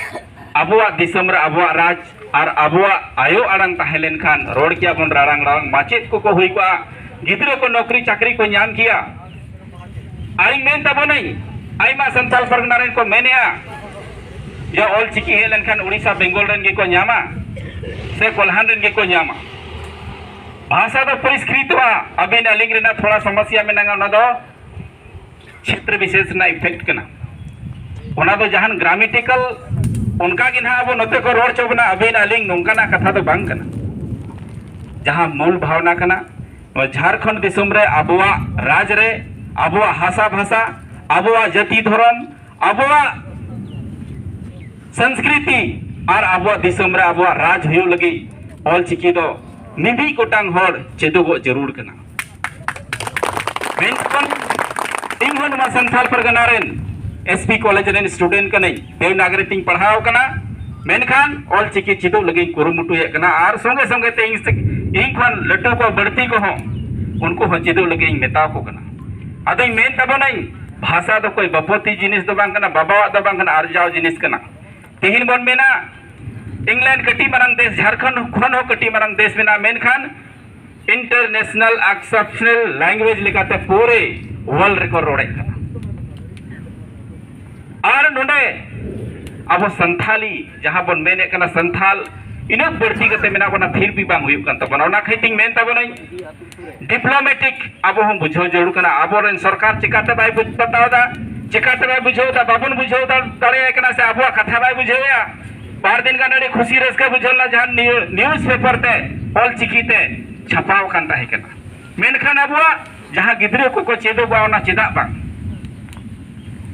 ᱟᱵᱚᱣᱟᱜ ᱫᱤᱥᱚᱢ ᱨᱮ ᱟᱵᱚᱣᱟᱜ ᱨᱟᱡᱽ ᱟᱨ ᱟᱵᱚᱣᱟᱜ ᱟᱭᱳ ᱟᱲᱟᱝ ᱛᱟᱦᱮᱸ ᱞᱮᱱᱠᱷᱟᱱ, ᱨᱚᱲ ᱠᱮᱭᱟ ᱵᱚᱱ ᱨᱟᱲᱟᱝ ᱨᱟᱲᱟᱝ, ᱢᱟᱪᱮᱫ ᱠᱚᱠᱚ ᱦᱩᱭ ᱠᱚᱜᱼᱟ, ᱜᱤᱫᱽᱨᱟᱹ ᱠᱚ ᱱᱚᱠᱨᱤ ᱪᱟᱹᱠᱨᱤ ᱠᱚ ᱧᱟᱢ ᱠᱮᱭᱟ᱾ ᱟᱨᱤᱧ ᱢᱮᱱ ᱛᱟᱵᱚᱱᱟᱹᱧ, ᱟᱭᱢᱟ ᱥᱟᱱᱛᱟᱲ ᱯᱟᱨᱜᱟᱱᱟ ᱨᱮᱱ ᱠᱚ ᱢᱮᱱᱮᱜᱼᱟ ᱡᱮ ᱚᱞ ᱪᱤᱠᱤ ᱦᱮᱡ ᱞᱮᱱᱠᱷᱟᱱ ᱩᱲᱤᱥᱥᱟ ᱵᱮᱝᱜᱚᱞ ᱨᱮᱱ ᱜᱮᱠᱚ ᱧᱟᱢᱟ ᱥᱮ ᱠᱚᱞᱦᱟᱱ ᱨᱮᱱ ᱜᱮᱠᱚ ᱧᱟᱢᱟ᱾ ᱵᱷᱟᱥᱟ ᱫᱚ ᱯᱚᱨᱤᱥᱠᱨᱤᱛᱚᱜᱼᱟ, ᱟᱹᱵᱤᱱ ᱟᱹᱞᱤᱧ ᱨᱮᱱᱟᱜ ᱛᱷᱚᱲᱟ ᱥᱚᱢᱚᱥᱭᱟ ᱢᱮᱱᱟᱜᱼᱟ, ᱚᱱᱟ ᱫᱚ ᱪᱷᱮᱛᱨᱚ ᱵᱤᱥᱮᱥ ᱨᱮᱱᱟᱜ effect ᱠᱟᱱᱟ᱾ ᱚᱱᱟ ᱫᱚ ᱡᱟᱦᱟᱱ grammatical ᱚᱱᱠᱟ ᱜᱮ ᱱᱟᱦᱟᱜ ᱟᱵᱚ ᱱᱚᱛᱮ ᱠᱚ ᱨᱚᱲ ᱪᱚ ᱵᱚᱱᱟ, ᱟᱹᱵᱤᱱ ᱟᱹᱞᱤᱧ ᱱᱚᱝᱠᱟᱱᱟᱜ ᱠᱟᱛᱷᱟ ᱫᱚ ᱵᱟᱝ ᱠᱟᱱᱟ᱾ ᱡᱟᱦᱟᱸ ᱢᱩᱞ ᱵᱷᱟᱣᱱᱟ ᱠᱟᱱᱟ, ᱱᱚᱣᱟ ᱡᱷᱟᱲᱠᱷᱚᱸᱰ ᱫᱤᱥᱚᱢ ᱨᱮ ᱟᱵᱚᱣᱟᱜ ᱨᱟᱡᱽ ᱨᱮ ᱟᱵᱚᱣᱟᱜ ᱦᱟᱥᱟ ᱵᱷᱟᱥᱟ, ᱟᱵᱚᱣᱟᱜ ᱡᱟᱹᱛᱤ ᱫᱷᱚᱨᱚᱢ, ᱟᱵᱚᱣᱟᱜ ᱥᱚᱝᱥᱠᱨᱤᱛᱤ ᱟᱨ ᱟᱵᱚᱣᱟᱜ ᱫᱤᱥᱚᱢ ᱨᱮ ᱟᱵᱚᱣᱟᱜ ᱨᱟᱡᱽ ᱦᱩᱭᱩᱜ ᱞᱟᱹᱜᱤᱫ ᱚᱞ ᱪᱤᱠᱤ ᱫᱚ ᱢᱤᱢᱤᱫ ᱜᱚᱴᱟᱝ ᱦᱚᱲ ᱪᱮᱫᱚᱜᱚᱜ ᱡᱟᱹᱨᱩᱲ ᱠᱟᱱᱟ᱾ ᱢᱮᱱᱠᱷᱟᱱ ᱤᱧ ᱦᱚᱸ ᱱᱚᱣᱟ ᱥᱟᱱᱛᱟᱲ ᱯᱟᱨᱜᱟᱱᱟ ᱨᱮᱱ S P college ᱨᱮᱱ student ᱠᱟᱹᱱᱟᱹᱧ, ᱫᱮᱵᱽᱱᱟᱜᱚᱨᱤ ᱛᱤᱧ ᱯᱟᱲᱦᱟᱣ ᱠᱟᱱᱟ᱾ ᱢᱮᱱᱠᱷᱟᱱ ᱚᱞ ᱪᱤᱠᱤ ᱪᱮᱫᱚᱜ ᱞᱟᱹᱜᱤᱫ ᱤᱧ ᱠᱩᱨᱩᱢᱩᱴᱩᱭᱮᱫ ᱠᱟᱱᱟ, ᱟᱨ ᱥᱚᱸᱜᱮ ᱥᱚᱸᱜᱮ ᱛᱮ ᱤᱧ ᱥᱮ-, ᱤᱧ ᱠᱷᱚᱱ ᱞᱟᱹᱴᱩ ᱠᱚ ᱵᱟᱹᱲᱛᱤ ᱠᱚᱦᱚᱸ ᱩᱱᱠᱩ ᱦᱚᱸ ᱪᱮᱫᱚᱜ ᱞᱟᱹᱜᱤᱫ ᱤᱧ ᱢᱮᱛᱟ ᱠᱚ ᱠᱟᱱᱟ᱾ ᱟᱫᱚᱧ ᱢᱮᱱ ᱛᱟᱵᱚᱱᱟᱹᱧ, ᱵᱷᱟᱥᱟ ᱫᱚ ᱠᱳᱭ ᱵᱟᱯᱚᱛᱤ ᱡᱤᱱᱤᱥ ᱫᱚ ᱵᱟᱝ ᱠᱟᱱᱟ, ᱵᱟᱵᱟᱣᱟᱜ ᱫᱚ ᱵᱟᱝ ᱠᱟᱱᱟ, ᱟᱨᱡᱟᱣ ᱡᱤᱱᱤᱥ ᱠᱟᱱᱟ᱾ ᱛᱮᱦᱮᱧ ᱵᱚᱱ ᱢᱮᱱᱟ, ᱤᱝᱞᱮᱱᱰ ᱠᱟᱹᱴᱤᱡ ᱢᱟᱨᱟᱝ ᱫᱮᱥ, ᱡᱷᱟᱲᱠᱷᱚᱸᱰ ᱠᱷᱚᱱ ᱦᱚᱸ ᱠᱟᱹᱴᱤᱡ ᱢᱟᱨᱟᱝ ᱫᱮᱥ ᱢᱮᱱᱟᱜᱼᱟ, ᱢᱮᱱᱠᱷᱟᱱ international acceptable language ᱞᱮᱠᱟᱛᱮ ᱯᱩᱨᱟᱹ world ᱨᱮᱠᱚ ᱨᱚᱲᱮᱫ ᱠᱟᱱᱟ᱾ ᱟᱨ ᱱᱚᱰᱮ ᱟᱵᱚ ᱥᱟᱱᱛᱷᱟᱞᱤ ᱡᱟᱦᱟᱸ ᱵᱚᱱ ᱢᱮᱱᱮᱫ ᱠᱟᱱᱟ, ᱥᱟᱱᱛᱷᱟᱞ ᱤᱱᱟᱹᱜ ᱵᱟᱹᱲᱛᱤ ᱠᱟᱛᱮ ᱢᱮᱱᱟᱜ ᱵᱚᱱᱟ, ᱯᱷᱤᱨ ᱵᱷᱤ ᱵᱟᱝ ᱦᱩᱭᱩᱜ ᱠᱟᱱ ᱛᱟᱵᱚᱱᱟ᱾ ᱚᱱᱟ ᱠᱷᱟᱹᱛᱤᱨ ᱛᱤᱧ ᱢᱮᱱ ᱛᱟᱵᱚᱱᱟᱹᱧ, ᱰᱤᱯᱞᱚᱢᱮᱴᱤᱠ ᱟᱵᱚ ᱦᱚᱸ ᱵᱩᱡᱷᱟᱹᱣ ᱡᱟᱹᱨᱩᱲ ᱠᱟᱱᱟ᱾ ᱟᱵᱚᱨᱮᱱ ᱥᱚᱨᱠᱟᱨ ᱪᱤᱠᱟᱹᱛᱮ ᱵᱟᱭ ᱵᱩᱡᱽ ᱯᱟᱛᱟᱣ ᱮᱫᱟ, ᱪᱤᱠᱟᱹᱛᱮ ᱵᱟᱭ ᱵᱩᱡᱷᱟᱹᱣ ᱮᱫᱟ, ᱵᱟᱵᱚᱱ ᱵᱩᱡᱷᱟᱹᱣ ᱫᱟ-, ᱫᱟᱲᱮᱭᱟᱭ ᱠᱟᱱᱟ, ᱥᱮ ᱟᱵᱚᱣᱟᱜ ᱠᱟᱛᱷᱟ ᱵᱟᱭ ᱵᱩᱡᱷᱟᱹᱣᱮᱫᱼᱟ᱾ ᱵᱟᱨ ᱫᱤᱱ ᱜᱟᱱ ᱟᱹᱰᱤ ᱠᱷᱩᱥᱤ ᱨᱟᱹᱥᱠᱟᱹ ᱵᱩᱡᱷᱟᱹᱣ ᱞᱮᱱᱟ, ᱡᱟᱦᱟᱸ ᱱᱤᱭᱩ-, ᱱᱤᱭᱩᱡᱽ ᱯᱮᱯᱟᱨ ᱛᱮ ᱚᱞ ᱪᱤᱠᱤ ᱛᱮ ᱪᱷᱟᱯᱟᱣ ᱟᱠᱟᱱ ᱛᱟᱦᱮᱸ ᱠᱟᱱᱟ᱾ ᱢᱮᱱᱠᱷᱟᱱ ᱟᱵᱚᱣᱟᱜ ᱡᱟᱦᱟᱸ ᱜᱤᱫᱽᱨᱟᱹ ᱠᱚᱠᱚ ᱪᱮᱫᱚᱜᱼᱟ, ᱚᱱᱟ ᱪᱮᱫᱟᱜ ᱵᱟᱝ?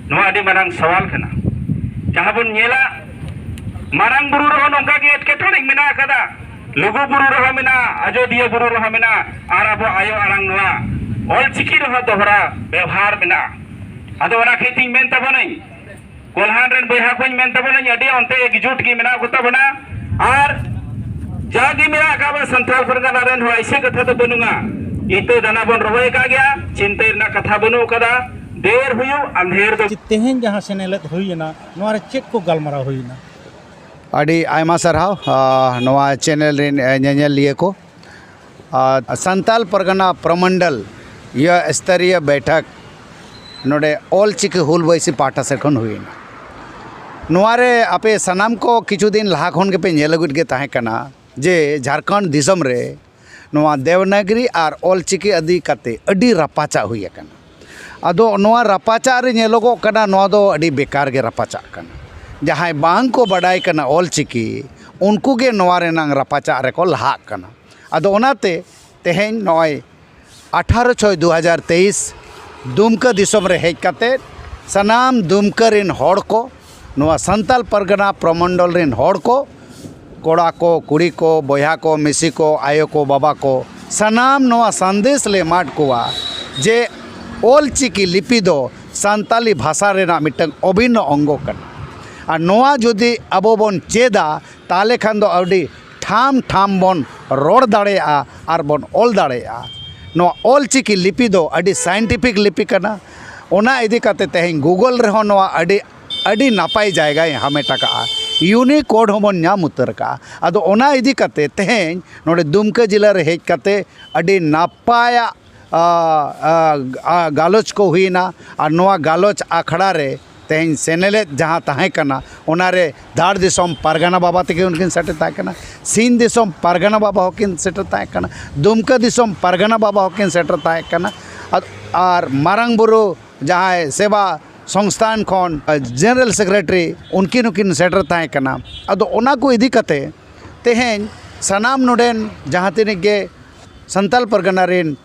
ᱱᱚᱣᱟ ᱟᱹᱰᱤ ᱢᱟᱨᱟᱝ ᱥᱟᱣᱟᱞ ᱠᱟᱱᱟ᱾ ᱡᱟᱦᱟᱸ ᱵᱚᱱ ᱧᱮᱞᱟ, ᱢᱟᱨᱟᱝ ᱵᱩᱨᱩ ᱨᱮᱦᱚᱸ ᱱᱚᱝᱠᱟ ᱜᱮ ᱮᱴᱠᱮᱴᱚᱬᱮ ᱢᱮᱱᱟᱜ ᱟᱠᱟᱫᱟ, ᱞᱩᱜᱩ ᱵᱩᱨᱩ ᱨᱮᱦᱚᱸ ᱢᱮᱱᱟᱜᱼᱟ, ᱟᱡᱚᱫᱤᱭᱟᱹ ᱵᱩᱨᱩ ᱨᱮᱦᱚᱸ ᱢᱮᱱᱟᱜᱼᱟ, ᱟᱨ ᱟᱵᱚ ᱟᱭᱳ ᱟᱲᱟᱝ ᱱᱚᱣᱟ ᱚᱞ ᱪᱤᱠᱤ ᱨᱮᱦᱚᱸ ᱫᱚᱦᱲᱟ ᱵᱮᱣᱦᱟᱨ ᱢᱮᱱᱟᱜᱼᱟ᱾ ᱟᱫᱚ ᱚᱱᱟ ᱠᱷᱟᱹᱛᱤᱨ ᱛᱤᱧ ᱢᱮᱱ ᱛᱟᱵᱚᱱᱟᱹᱧ, ᱠᱚᱞᱦᱟᱱ ᱨᱮᱱ ᱵᱚᱭᱦᱟ ᱠᱚᱧ ᱢᱮᱱ ᱛᱟᱵᱚᱱᱟᱹᱧ, ᱟᱹᱰᱤ ᱚᱱᱛᱮ ᱮᱠᱡᱩᱴ ᱜᱮ ᱢᱮᱱᱟᱜ ᱠᱚ ᱛᱟᱵᱚᱱᱟ᱾ ᱟᱨ ᱡᱟᱜᱮ ᱢᱮᱱᱟᱜ ᱟᱠᱟᱫ ᱵᱚᱱᱟ ᱥᱟᱱᱛᱟᱲ ᱯᱟᱨᱜᱟᱱᱟ ᱨᱮᱱ ᱦᱚᱸ, ᱮᱭᱥᱮ ᱠᱟᱛᱷᱟ ᱫᱚ ᱵᱟᱹᱱᱩᱜᱼᱟ᱾ ᱤᱛᱟᱹ ᱫᱟᱱᱟ ᱵᱚᱱ ᱨᱚᱦᱚᱭ ᱟᱠᱟᱫ ᱜᱮᱭᱟ, ᱪᱤᱱᱛᱟᱹ ᱨᱮᱱᱟᱜ ᱠᱟᱛᱷᱟ ᱵᱟᱹᱱᱩᱜ ᱟᱠᱟᱫᱟ᱾ ᱫᱮᱨ ᱦᱩᱭᱩᱜ ᱟᱸᱫᱷᱮᱨ ᱫᱚ᱾ ᱪᱮᱫ ᱛᱮᱦᱮᱧ ᱡᱟᱦᱟᱸ ᱥᱮᱱᱮᱞᱮᱫ ᱦᱩᱭᱮᱱᱟ, ᱱᱚᱣᱟ ᱨᱮ ᱪᱮᱫ ᱠᱚ ᱜᱟᱞᱢᱟᱨᱟᱣ ᱦᱩᱭᱮᱱᱟ? ᱟᱹᱰᱤ ᱟᱭᱢᱟ ᱥᱟᱨᱦᱟᱣ, ᱟ, ᱱᱚᱣᱟ ᱪᱮᱱᱮᱞ ᱨᱮᱱ, ᱮ, ᱧᱮᱧᱮᱞᱤᱭᱟᱹ ᱠᱚ᱾ ᱟᱨ ᱥᱟᱱᱛᱟᱞ ᱯᱟᱨᱜᱟᱱᱟ ᱯᱨᱚᱢᱚᱱᱰᱚᱞ ᱤᱭᱟᱹ ᱥᱛᱚᱨᱤᱭᱚ ᱵᱮᱴᱷᱚᱠ ᱱᱚᱰᱮ ᱚᱞ ᱪᱤᱠᱤ ᱦᱩᱞ ᱵᱟᱹᱭᱥᱤ ᱯᱟᱦᱴᱟ ᱥᱮᱫ ᱠᱷᱚᱱ ᱦᱩᱭᱮᱱᱟ᱾ ᱱᱚᱣᱟ ᱨᱮ ᱟᱯᱮ ᱥᱟᱱᱟᱢ ᱠᱚ ᱠᱤᱪᱷᱩ ᱫᱤᱱ ᱞᱟᱦᱟ ᱠᱷᱚᱱ ᱜᱮᱯᱮ ᱧᱮᱞ ᱟᱹᱜᱩᱭᱮᱫ ᱜᱮ ᱛᱟᱦᱮᱸ ᱠᱟᱱᱟ ᱡᱮ ᱡᱷᱟᱲᱠᱷᱚᱸᱰ ᱫᱤᱥᱚᱢ ᱨᱮ ᱱᱚᱣᱟ ᱫᱮᱵᱽᱱᱟᱜᱽᱨᱤ ᱟᱨ ᱚᱞ ᱪᱤᱠᱤ ᱤᱫᱤ ᱠᱟᱛᱮ ᱟᱹᱰᱤ ᱨᱟᱯᱟᱪᱟᱜ ᱦᱩᱭ ᱟᱠᱟᱱᱟ᱾ ᱟᱫᱚ ᱱᱚᱣᱟ ᱨᱟᱯᱟᱪᱟᱜ ᱨᱮ ᱧᱮᱞᱚᱜᱚᱜ ᱠᱟᱱᱟ, ᱱᱚᱣᱟ ᱫᱚ ᱟᱹᱰᱤ ᱵᱮᱠᱟᱨ ᱜᱮ ᱨᱟᱯᱟᱪᱟᱜ ᱠᱟᱱᱟ᱾ ᱡᱟᱦᱟᱸᱭ ᱵᱟᱝ ᱠᱚ ᱵᱟᱰᱟᱭ ᱠᱟᱱᱟ ᱚᱞ ᱪᱤᱠᱤ, ᱩᱱᱠᱩ ᱜᱮ ᱱᱚᱣᱟ ᱨᱮᱱᱟᱝ ᱨᱟᱯᱟᱪᱟᱜ ᱨᱮᱠᱚ ᱞᱟᱦᱟᱜ ᱠᱟᱱᱟ᱾ ᱟᱫᱚ ᱚᱱᱟᱛᱮ ᱛᱮᱦᱮᱧ ᱱᱚᱜᱼᱚᱭ ᱟᱴᱷᱟᱨᱚ ᱪᱷᱚᱭ ᱫᱩ ᱦᱟᱡᱟᱨ ᱛᱮᱭᱤᱥ ᱫᱩᱢᱠᱟᱹ ᱫᱤᱥᱚᱢ ᱨᱮ ᱦᱮᱡ ᱠᱟᱛᱮ ᱥᱟᱱᱟᱢ ᱫᱩᱢᱠᱟᱹ ᱨᱮᱱ ᱦᱚᱲ ᱠᱚ, ᱱᱚᱣᱟ ᱥᱟᱱᱛᱟᱞ ᱯᱟᱨᱜᱟᱱᱟ ᱯᱨᱚᱢᱚᱱᱰᱚᱞ ᱨᱮᱱ ᱦᱚᱲ ᱠᱚ, ᱠᱚᱲᱟ ᱠᱚ, ᱠᱩᱲᱤ ᱠᱚ, ᱵᱚᱭᱦᱟ ᱠᱚ, ᱢᱤᱥᱤ ᱠᱚ, ᱟᱭᱳ ᱠᱚ, ᱵᱟᱵᱟ ᱠᱚ, ᱥᱟᱱᱟᱢ ᱱᱚᱣᱟ ᱥᱟᱸᱫᱮᱥ ᱞᱮ ᱮᱢᱟᱫ ᱠᱚᱣᱟ ᱡᱮ ᱚᱞ ᱪᱤᱠᱤ ᱞᱤᱯᱤ ᱫᱚ ᱥᱟᱱᱛᱟᱞᱤ ᱵᱷᱟᱥᱟ ᱨᱮᱱᱟᱜ ᱢᱤᱫᱴᱟᱝ ᱚᱵᱷᱤᱱᱱᱚ ᱚᱝᱜᱚ ᱠᱟᱱᱟ᱾ ᱟᱨ ᱱᱚᱣᱟ ᱡᱩᱫᱤ ᱟᱵᱚ ᱵᱚᱱ ᱪᱮᱫᱟ, ᱛᱟᱦᱚᱞᱮ ᱠᱷᱟᱱ ᱫᱚ ᱟᱹᱰᱤ ᱴᱷᱟᱢ ᱴᱷᱟᱢ ᱵᱚᱱ ᱨᱚᱲ ᱫᱟᱲᱮᱭᱟᱜᱼᱟ ᱟᱨ ᱵᱚᱱ ᱚᱞ ᱫᱟᱲᱮᱭᱟᱜᱼᱟ᱾ ᱱᱚᱣᱟ ᱚᱞ ᱪᱤᱠᱤ ᱞᱤᱯᱤ ᱫᱚ ᱟᱹᱰᱤ scientific ᱞᱤᱯᱤ ᱠᱟᱱᱟ᱾ ᱚᱱᱟ ᱤᱫᱤ ᱠᱟᱛᱮ ᱛᱮᱦᱮᱧ Google ᱨᱮᱦᱚᱸ ᱱᱚᱣᱟ ᱟᱹᱰᱤ, ᱟᱹᱰᱤ ᱱᱟᱯᱟᱭ ᱡᱟᱭᱜᱟᱭ ᱦᱟᱢᱮᱴ ᱟᱠᱟᱫᱼᱟ᱾ Unicode ᱦᱚᱸᱵᱚᱱ ᱧᱟᱢ ᱩᱛᱟᱹᱨ ᱟᱠᱟᱫᱼᱟ᱾ ᱟᱫᱚ ᱚᱱᱟ ᱤᱫᱤ ᱠᱟᱛᱮ ᱛᱮᱦᱮᱧ ᱱᱚᱰᱮ ᱫᱩᱢᱠᱟᱹ ᱡᱮᱞᱟ ᱨᱮ ᱦᱮᱡ ᱠᱟᱛᱮ ᱟᱹᱰᱤ ᱱᱟᱯᱟᱭᱟᱜ, ᱟ, ᱟ, ᱟ, ᱜᱟᱞᱚᱪ ᱠᱚ ᱦᱩᱭᱱᱟ᱾ ᱟᱨ ᱱᱚᱣᱟ ᱜᱟᱞᱚᱪ ᱟᱠᱷᱲᱟ ᱨᱮ ᱛᱮᱦᱮᱧ ᱥᱮᱱᱮᱞᱮᱫ ᱡᱟᱦᱟᱸ ᱛᱟᱦᱮᱸ ᱠᱟᱱᱟ, ᱚᱱᱟᱨᱮ ᱫᱷᱟᱲ ᱫᱤᱥᱚᱢ ᱯᱟᱨᱜᱟᱱᱟ ᱵᱟᱵᱟ ᱛᱟᱹᱠᱤᱱ ᱦᱚᱸᱠᱤᱱ ᱥᱮᱴᱮᱨ ᱛᱟᱦᱮᱸ ᱠᱟᱱᱟ, ᱥᱤᱧ ᱫᱤᱥᱚᱢ ᱯᱟᱨᱜᱟᱱᱟ ᱵᱟᱵᱟ ᱦᱚᱸᱠᱤᱱ ᱥᱮᱴᱮᱨ ᱛᱟᱦᱮᱸ ᱠᱟᱱᱟ, ᱫᱩᱢᱠᱟᱹ ᱫᱤᱥᱚᱢ ᱯᱟᱨᱜᱟᱱᱟ ᱵᱟᱵᱟ ᱦᱚᱸᱠᱤᱱ ᱥᱮᱴᱮᱨ ᱛᱟᱦᱮᱸ ᱠᱟᱱᱟ, ᱟᱨ, ᱟᱨ ᱢᱟᱨᱟᱝ ᱵᱩᱨᱩ ᱡᱟᱦᱟᱸᱭ ᱥᱮᱵᱟ ᱥᱚᱝᱥᱛᱷᱟᱱ ᱠᱷᱚᱱ ᱡᱮᱱᱟᱨᱮᱞ ᱥᱮᱠᱨᱮᱴᱟᱨᱤ, ᱩᱱᱠᱤᱱ ᱦᱚᱸᱠᱤᱱ ᱥᱮᱴᱮᱨ ᱛᱟᱦᱮᱸ ᱠᱟᱱᱟ᱾ ᱟᱫᱚ ᱚᱱᱟ ᱠᱚ ᱤᱫᱤ ᱠᱟᱛᱮ ᱛᱮᱦᱮᱧ ᱥᱟᱱᱟᱢ ᱱᱚᱰᱮᱱ ᱡᱟᱦᱟᱸ ᱛᱤᱱᱟᱹᱜ ᱜᱮ ᱥᱟᱱᱛᱟᱞ ᱯᱟᱨᱜᱟᱱᱟ ᱨᱮᱱ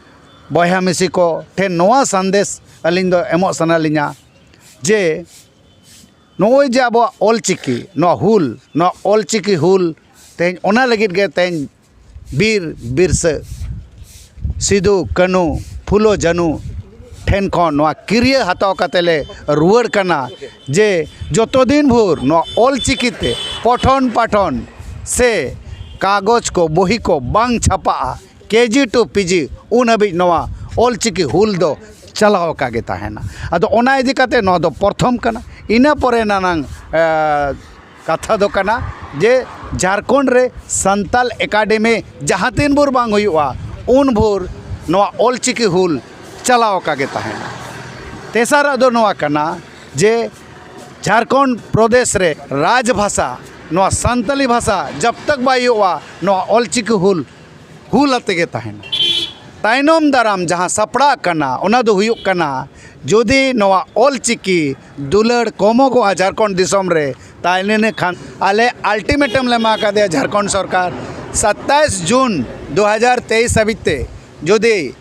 ᱵᱚᱭᱦᱟ ᱢᱤᱥᱤ ᱠᱚ ᱴᱷᱮᱱ ᱱᱚᱣᱟ ᱥᱟᱸᱫᱮᱥ ᱟᱹᱞᱤᱧ ᱫᱚ ᱮᱢᱚᱜ ᱥᱟᱱᱟ ᱞᱤᱧᱟ ᱡᱮ ᱱᱚᱜᱼᱚᱭ ᱡᱮ ᱟᱵᱚᱣᱟᱜ ᱚᱞ ᱪᱤᱠᱤ, ᱱᱚᱣᱟ ᱦᱩᱞ, ᱱᱚᱣᱟ ᱚᱞ ᱪᱤᱠᱤ ᱦᱩᱞ ᱛᱮᱦᱮᱧ ᱚᱱᱟ ᱞᱟᱹᱜᱤᱫ ᱜᱮ ᱛᱮᱦᱮᱧ ᱵᱤᱨ ᱵᱤᱨᱥᱟᱹ, ᱥᱤᱫᱩ, ᱠᱟᱹᱱᱩ, ᱯᱷᱩᱞᱳ, ᱡᱷᱟᱱᱩ ᱴᱷᱮᱱ ᱠᱷᱚᱱ ᱱᱚᱣᱟ ᱠᱤᱨᱭᱟᱹ ᱦᱟᱛᱟᱣ ᱠᱟᱛᱮ ᱞᱮ ᱨᱩᱣᱟᱹᱲ ᱠᱟᱱᱟ ᱡᱮ ᱡᱚᱛᱚ ᱫᱤᱱ ᱵᱷᱳᱨ ᱱᱚᱣᱟ ᱚᱞ ᱪᱤᱠᱤ ᱛᱮ ᱯᱚᱴᱷᱚᱱ ᱯᱟᱴᱷᱚᱱ ᱥᱮ ᱠᱟᱜᱚᱡᱽ ᱠᱚ, ᱵᱚᱦᱤ ᱠᱚ ᱵᱟᱝ ᱪᱷᱟᱯᱟᱜᱼᱟ, ᱠᱮ ᱡᱤ to ᱯᱤ ᱡᱤ, ᱩᱱ ᱦᱟᱹᱵᱤᱡ ᱱᱚᱣᱟ ᱚᱞ ᱪᱤᱠᱤ ᱦᱩᱞ ᱫᱚ ᱪᱟᱞᱟᱣ ᱟᱠᱟ ᱜᱮ ᱛᱟᱦᱮᱱᱟ᱾ ᱟᱫᱚ ᱚᱱᱟ ᱤᱫᱤ ᱠᱟᱛᱮ ᱱᱚᱣᱟ ᱫᱚ ᱯᱨᱚᱛᱷᱚᱢ ᱠᱟᱱᱟ᱾ ᱤᱱᱟᱹ ᱯᱚᱨᱮ ᱱᱟᱱᱟᱝ, ᱮ, ᱠᱟᱛᱷᱟ ᱫᱚ ᱠᱟᱱᱟ ᱡᱮ ᱡᱷᱟᱲᱠᱷᱚᱸᱰ ᱨᱮ ᱥᱟᱱᱛᱟᱞ ᱮᱠᱟᱰᱮᱢᱤ ᱡᱟᱦᱟᱸ ᱛᱤᱱ ᱵᱷᱳᱨ ᱵᱟᱝ ᱦᱩᱭᱩᱜᱼᱟ, ᱩᱱ ᱵᱷᱳᱨ ᱱᱚᱣᱟ ᱚᱞ ᱪᱤᱠᱤ ᱦᱩᱞ ᱪᱟᱞᱟᱣ ᱟᱠᱟ ᱜᱮ ᱛᱟᱦᱮᱱᱟ᱾ ᱛᱮᱥᱟᱨᱟᱜ ᱫᱚ ᱱᱚᱣᱟ ᱠᱟᱱᱟ ᱡᱮ ᱡᱷᱟᱲᱠᱷᱚᱸᱰ ᱯᱨᱚᱫᱮᱥ ᱨᱮ ᱨᱟᱡᱽ ᱵᱷᱟᱥᱟ, ᱱᱚᱣᱟ ᱥᱟᱱᱛᱟᱞᱤ ᱵᱷᱟᱥᱟ ᱡᱟᱵ ᱛᱟᱠ ᱵᱟᱭ ᱦᱩᱭᱩᱜᱼᱟ, ᱱᱚᱣᱟ ᱚᱞ ᱪᱤᱠᱤ ᱦᱩᱞ ᱦᱩᱞ ᱟᱛᱮ ᱜᱮ ᱛᱟᱦᱮᱱᱟ᱾ ᱛᱟᱭᱱᱚᱢ ᱫᱟᱨᱟᱢ ᱡᱟᱦᱟᱸ ᱥᱟᱯᱲᱟᱜ ᱠᱟᱱᱟ, ᱚᱱᱟ ᱫᱚ ᱦᱩᱭᱩᱜ ᱠᱟᱱᱟ, ᱡᱩᱫᱤ ᱱᱚᱣᱟ ᱚᱞ ᱪᱤᱠᱤ ᱫᱩᱞᱟᱹᱲ ᱠᱚᱢᱚᱜᱚᱜᱼᱟ ᱡᱷᱟᱲᱠᱷᱚᱸᱰ ᱫᱤᱥᱚᱢ ᱨᱮ, ᱛᱟᱦᱞᱮ ᱤᱱᱟᱹ ᱠᱷᱟᱱ ᱟᱞᱮ ultimatum ᱞᱮ ᱮᱢᱟ ᱠᱟᱫᱮᱭᱟ ᱡᱷᱟᱲᱠᱷᱚᱸᱰ ᱥᱚᱨᱠᱟᱨ, ᱥᱟᱛᱟᱭᱤᱥ ᱡᱩᱱ ᱫᱩ ᱦᱟᱡᱟᱨ ᱛᱮᱭᱤᱥ ᱦᱟᱹᱵᱤᱡ ᱛᱮ ᱡᱩᱫᱤ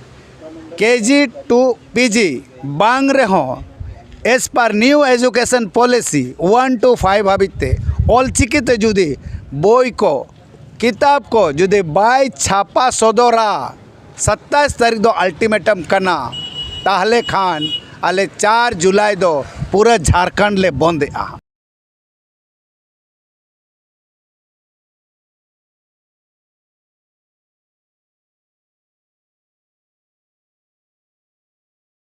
ᱠᱮ ᱡᱤ to ᱯᱤ ᱡᱤ ᱵᱟᱝ ᱨᱮᱦᱚᱸ, as per new education policy one to five ᱦᱟᱹᱵᱤᱡ ᱛᱮ ᱚᱞ ᱪᱤᱠᱤ ᱛᱮ ᱡᱩᱫᱤ ᱵᱳᱭ ᱠᱚ, ᱠᱤᱛᱟᱵ ᱠᱚ ᱡᱩᱫᱤ ᱵᱟᱭ ᱪᱷᱟᱯᱟ ᱥᱚᱫᱚᱨᱟ, ᱥᱟᱛᱟᱭᱤᱥ ᱛᱟᱹᱨᱤᱠᱷ ᱫᱚ ultimatum ᱠᱟᱱᱟ, ᱛᱟᱦᱞᱮ ᱠᱷᱟᱱ ᱟᱞᱮ ᱪᱟᱨ ᱡᱩᱞᱟᱭ ᱫᱚ ᱯᱩᱨᱟᱹ ᱡᱷᱟᱲᱠᱷᱚᱸᱰ ᱞᱮ ᱵᱚᱱᱫᱮᱜᱼᱟ᱾